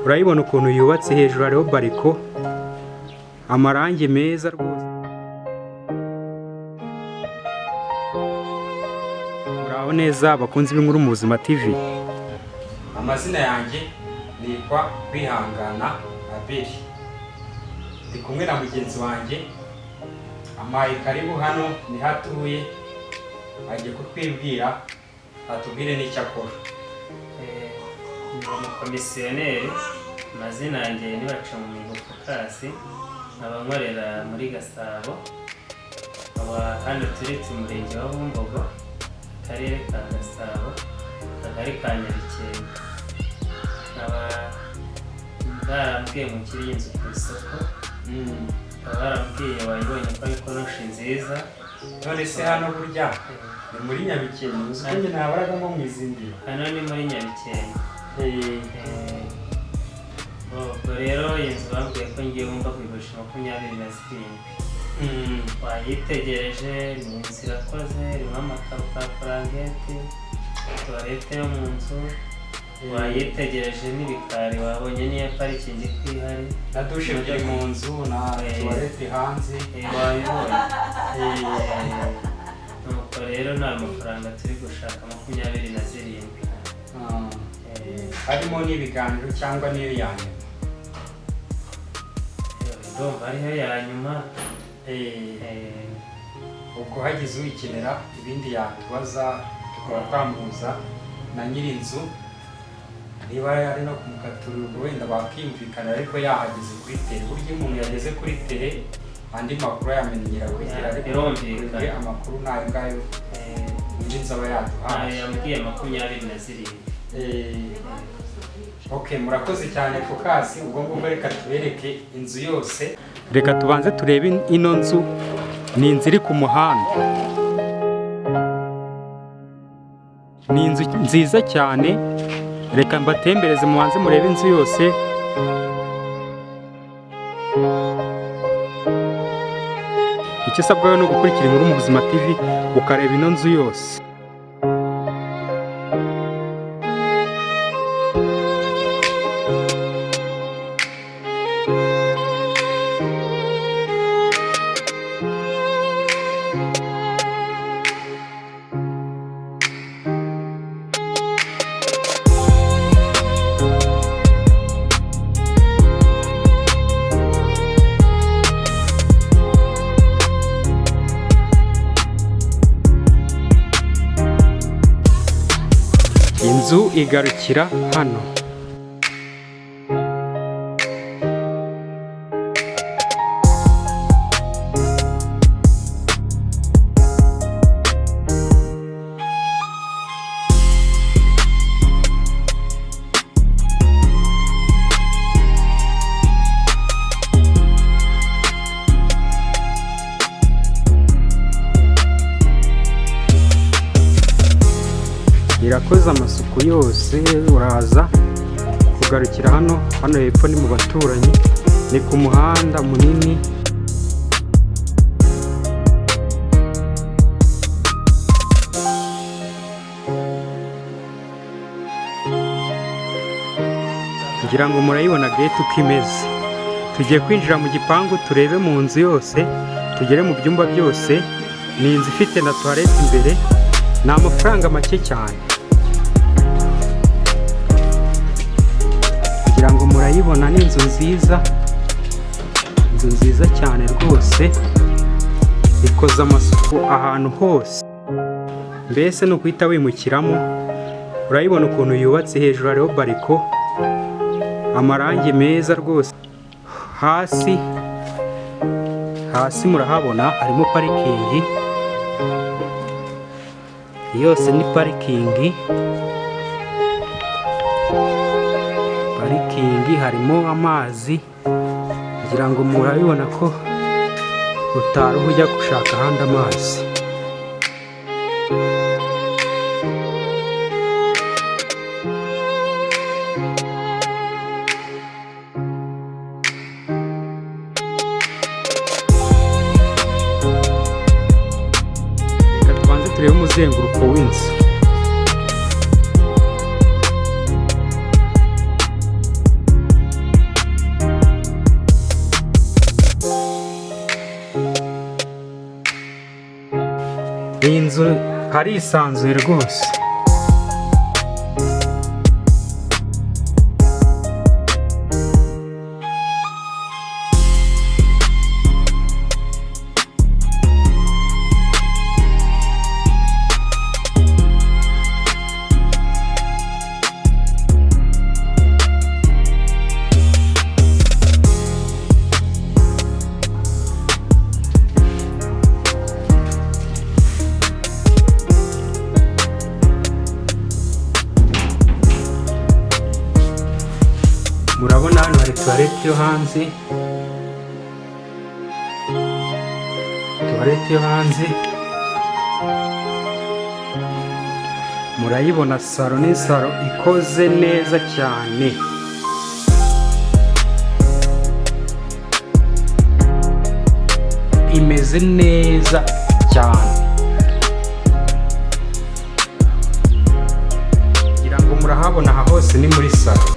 Urayibona ukuntu yubatse, hejuru hariho balcon, amarangi meza rwose. Muraho neza bakunze b'inkuru mu buzima TV. Amazina yanjye nitwa Kwihangana Abeli, ndi kumwe na mugenzi wanjye amaye. Karibu, hano niho atuye, agiye kutwibwira atubwire n'icyo akora. Ndi umukomisiyoneri, amazina yanjye ni Bacamumigo Fokasi, nkaba nkorera muri Gasabo, nkaba hano turi mu murenge wa Bumbogo, akarere ka Gasabo, akagari ka Nyabikenke. Nkaba barambwiye ngo nshyire iyi nzu ku isoko, bakaba barambwiye wayibonye ko ari konoshi nziza. None se hano burya ni muri Nyabikenke? Uzi ko njye nabaragamo mu Izindiro. Hano ni muri Nyabikenke. Ubwo rero iyi nzu bambwiye ko ngiye wumva kuyigurisha 27. Wayitegereje, ni inzu irakoze, irimo amakaro ka purangeti, toilette yo mu nzu wayitegereje, n'ibikari wabonye, n'iyo parking ko ihari. Na douche ebyiri mu nzu na toilette hanze. Wabibonye. Nuko rero ni amafaranga turi gushaka, 27. Harimo n'ibiganiro cyangwa niyo ya nyuma? Ndumva ariyo ya nyuma. Ubwo hagize uyikenera ibindi yatubaza, tukaba twamuhuza na nyir'inzu, niba ari no kumukatura ubwo wenda bakiyumvikana, ariko yahageze kuri terrain. Burya iyo umuntu yageze kuri terrain andi makuru ayamenyera kuri terrain, ariko Birumvikana. twebwe amakuru ni ayo ngayo nyir'inzu aba yaduhaye. Nayo yambwiye 27. Ok, murakoze cyane Fokasi. Ubwo ngubwo reka tubereke inzu yose. Reka tubanze turebe ino nzu. Ni inzu iri ku muhanda, ni inzu nziza cyane. Reka mbatembereze mubanze murebe inzu yose. Icyo usabwa ni ugukurikira inkuru mu buzima TV ukareba ino nzu yose. Inzu igarukira hano. Irakoze amasuku yose. Uraza kugarukira hano, hano hepfo ni mu baturanyi, ni ku muhanda munini. Ngira ngo murayibona gate uko imeze. Tugiye kwinjira mu gipangu turebe mu nzu yose, tugere mu byumba byose. Ni inzu ifite na toilette imbere, ni amafaranga make cyane. Ngira ngo murayibona, ni inzu nziza, inzu nziza cyane rwose, ikoze amasuku ahantu hose, mbese ni ukuhita wimukiramo. Urayibona ukuntu yubatse, hejuru hariho balcon, amarangi meza rwose. Hasi, hasi murahabona harimo parking yose, ni parking. Parking harimo amazi, ngira ngo murabibona ko utaruha ujya gushaka ahandi amazi. Reka tubanze turebe umuzenguruko w'inzu. Iyi nzu harisanzuye rwose. Murabona hano hari toilette yo hanze, toilette yo hanze murayibona. Salo ni salo ikoze neza cyane. Imeze neza cyane, ngira ngo murahabona. Aha hose ni muri salo,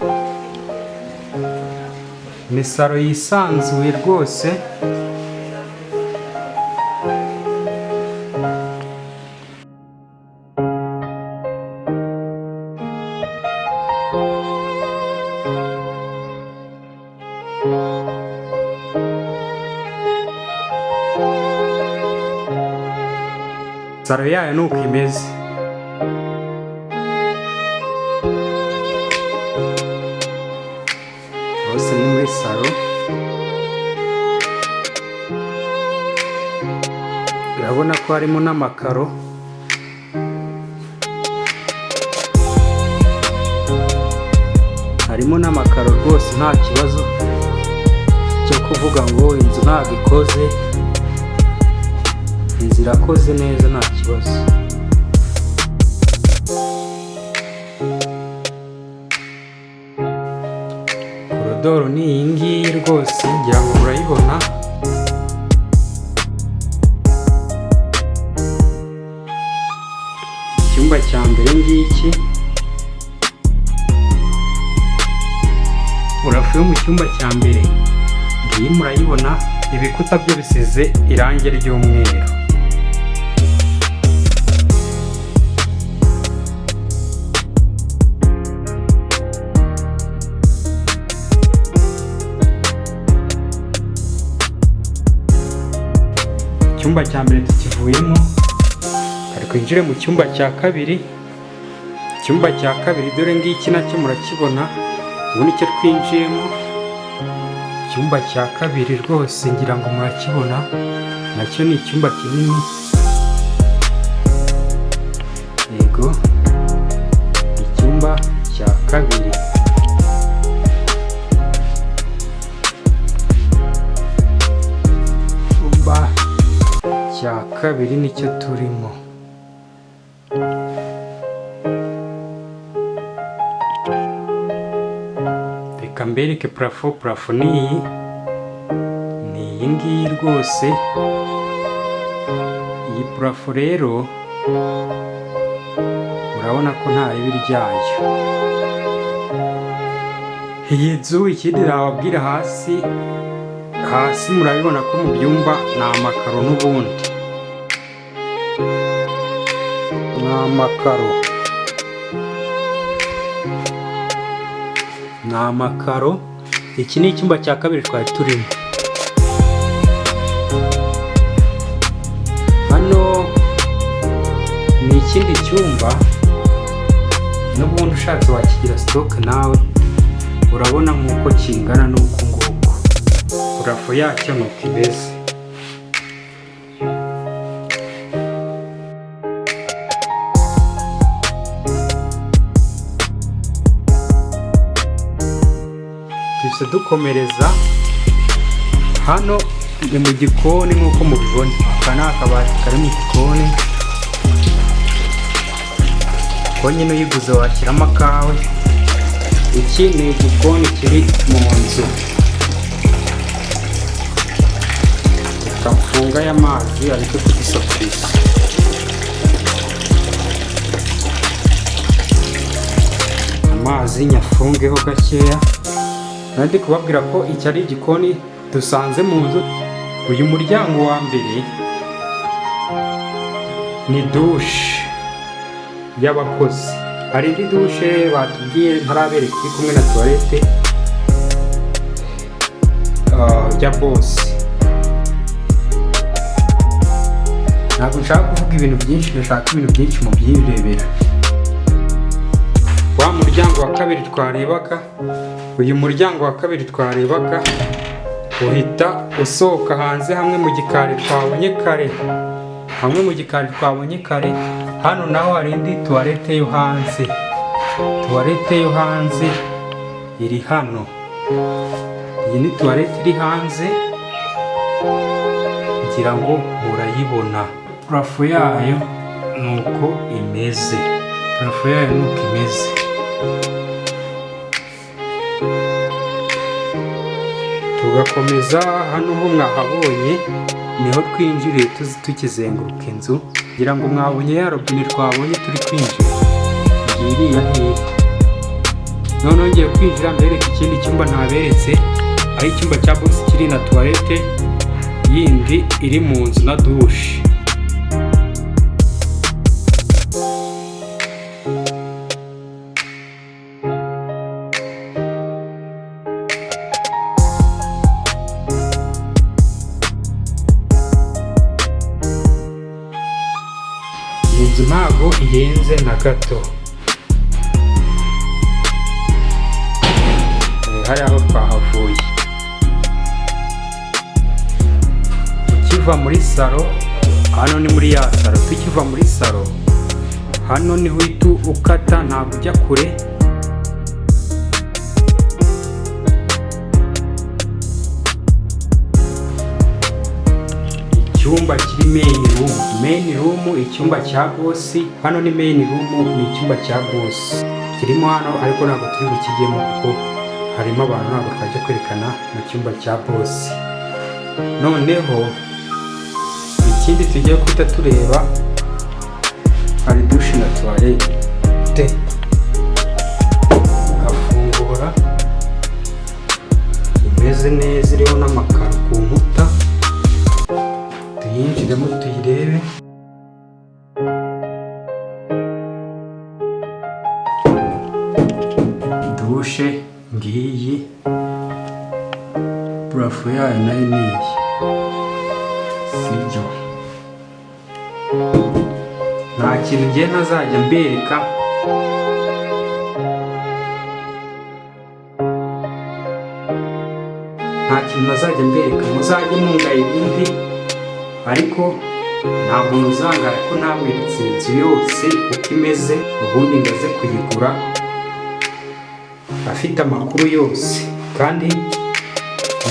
ni salo yisanzuye rwose. Salo yayo ni uko imeze. Hose ni muri salo. Urabona ko harimo n'amakaro. Harimo n'amakaro rwose, nta kibazo cyo kuvuga ngo inzu ntabwo ikoze. Inzu irakoze neza, nta kibazo. Korodoro ni iyi ngiyi rwose, ngira ngo murayibona. Icyumba cya mbere ngiki. Plafond yo mu cyumba cya mbere ngiyi, murayibona. Ibikuta byo bisize irangi ry'umweru. Icyumba cya mbere tukivuyemo, kare twinjire mu cyumba cya kabiri. Icyumba cya kabiri dore ngiki, nacyo murakibona. Ubu nicyo twinjiyemo, icyumba cya kabiri rwose, ngira ngo murakibona. Nacyo ni icyumba kinini. Yego, icyumba cya kabiri. Icyumba cya kabiri nicyo turimo. Reka mbereke plafond. Plafond ni iyi, ni iyi ngiyi rwose. Iyi plafond rero murabona ko nta ribi ryayo. Iyi nzu, ikindi nababwira, hasi, hasi murabibona ko mu byumba ni amakaro n'ubundi, ni amakaro, ni amakaro. Iki ni icyumba cya kabiri twari turimo. Hano ni ikindi cyumba n'ubundi, ushatse wakigira stock nawe. Urabona nk'uko kingana n'uku nguku. Plafond yacyo ni uko imeze. Tuhise dukomereza hano, ni mu gikoni nk'uko mubibona. Aka ni akabati kari mu gikoni, ko nyine uyiguze washyiramo akawe. Iki ni igikoni kiri mu nzu. Reka mfunge aya mazi areke kudusakuriza. Amazi nyafungeho gakeya. Nari kubabwira ko iki ari igikoni dusanze mu nzu. Uyu muryango wa mbere Ni douche y'abakozi. Hari indi douche batubwiye ntarabereka iri kumwe na toilette ya boss. Ntabwo nshaka kuvuga ibintu byinshi, ndashaka ibintu byinshi mu byirebera. Wa muryango wa kabiri twarebaga, uyu muryango wa kabiri twarebaga uhita usohoka hanze hamwe mu gikari twabonye kare, hamwe mu gikari twabonye kare. Hano naho hari indi toilette yo hanze. Toilette yo hanze iri hano. Iyi ni toilette iri hanze, ngira ngo murayibona. Plafond yayo ni uko imeze, plafond yayo ni uko imeze. Tugakomeza hano ho mwahabonye, niho twinjiriye tuzi tukizenguruka inzu. Ngira ngo mwabonye ya robine twabonye turi kwinjira, ngiriya hehe. Noneho ngiye kwinjira mbereka ikindi cyumba ntaberetse, aho icyumba cya boss kiri na toilette yindi iri mu nzu na douche. Iyi nzu ntabwo ihenze na gato. Hariya aho twahavuye, ukiva muri salon, hano ni muri ya salon. Tukiva muri salon, hano niho uhita ukata, ntabwo ujya kure. Icyumba kiri main room, main room, icyumba cya boss. Hano ni main room, ni icyumba cya boss kirimo hano, ariko ntabwo turi bukijyemo kuko harimo abantu, ntabwo twajya kwerekana mu cyumba cya boss. Noneho ikindi tugiye guhita tureba, hari douche na toilette. Ugafungura, imeze neza, iriho n'amakaro ku nkuta. Tuyinjiremo tuyirebe. Douche ngiyi, plafond yayo nayo ni iyi, sibyo? Nta kintu ngiye ntazajya mbereka. Nta kintu ntazajya mbereka. Muzajye mungaya ibindi, ariko nta muntu uzangara ko ntamweretse inzu yose uko imeze, ubundi ngaze kuyigura afite amakuru yose kandi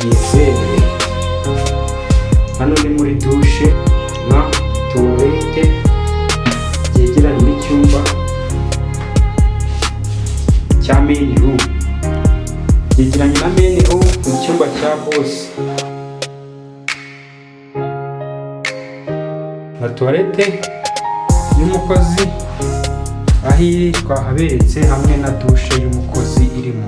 yizewe. Hano ni muri douche na toilette byegeranye n'icyumba cya main room, byegeranye na main room, mu cyumba cya boss na toilette y'umukozi aho iri twahaberetse, hamwe na douche y'umukozi iri mu